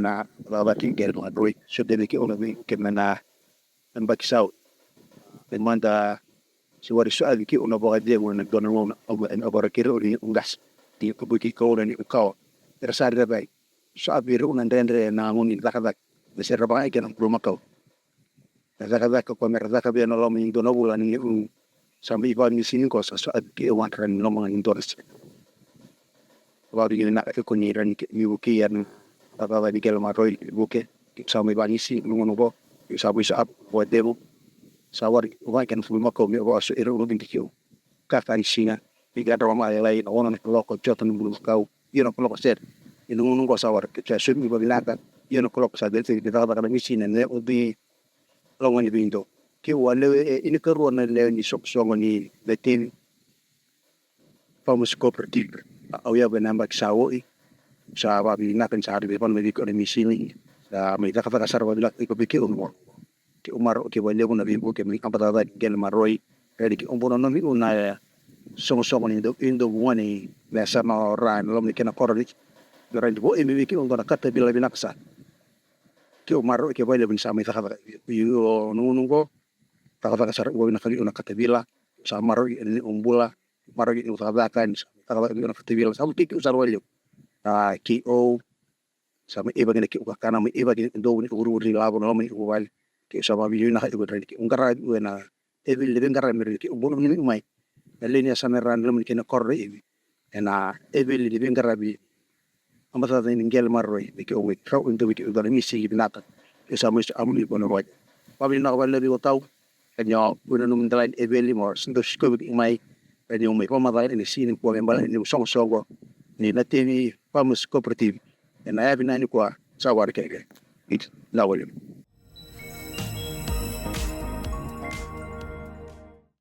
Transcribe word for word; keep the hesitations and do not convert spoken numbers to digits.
Na vakavaki qele maroi so deve ki ona vei ke me na baki sau. Me mada se wari so avi ki ona vakadegu na dona ngona au me agora kiri oni ugasa ti kubu ki kaura ni ukawa. Era sa revai so avi re una dredre na ngoni cakacaka. Me se ravaka ke na bulu makau na cakacaka ko me ra caka vei na loma ni dua na vula ni u sa mai vaka ni sini ko sa so avi ke wan ra ni loma ni dua na sini. Vaka ni na ka ko ni ra ni ke mi vuki ya na vaka ni gele maroi vuke. Sa mai vaka ni sini ngona ko sa mai so avi ko demo sa wari vaka ke na bulu makau me vaka so ira ura vinti ke u kaka ni sina. Ni gadra wa mai lai na ono na kaloko jota na bulu makau. Ia na kaloko sere ina ngona ko sa wari ke sa so mi vaka vinaka. Ia na kaloko sa dele ni cakacaka na misina ne o di loga ni vindo. Ke ua lewe e inikarua na lewe ni soqosoqo ni leteni farmers cooperative. Au ia vei na yabaki sa oi sa vavinaka ni sa ri vei vana mai vei keo na misini sa mai cakacaka sara vavinaka iko vei keo na mono. Ke u maro ke vailevu na veivuke mai abacacani gele maroi. Reni ke u bono nomi u na soqosoqo ni dau ido vua ni me sa na ora na loma ni kena koroni. Reni vo e mi vei ke u dua na katavila vinaka sa ke u maro ke vailevu ni sa mai cakacaka io na gunu qo. Cakacaka sara ua vinaka vei u na katavila. Sa maro i ni u bula maro i ni u cakacaka ni sa cakacaka vei u na katavila sa mu kiki u sara vailevu. A ki o sa mai ivaki na ki u kakana mai ivaki ni u dou ni u vurivuri lavo na loma ni u vale. Ki u sa vavi ui na ka i u rani ki u qaravi u e na eveli ni veiqaravi me rani ki u bono ni mai na leni a sa me rani loma ni kena koro na ivi. E na eveli ni veiqaravi a matata ni gele maroi ni ki u mai rau ni dovi ki u dana misi ki vinaka. Ki u sa mai sa amu ni bono vale. Vavi ni na ka vale na vi o tau e ni o u na numu dalai ni eveli mo sa dou sikovi ki mai. E ni u mai vamacai ni sini kua me bala ni u soqosoqo ni na tevi farmers cooperative. E na yavi na ni kua sa wari keke. Na wale.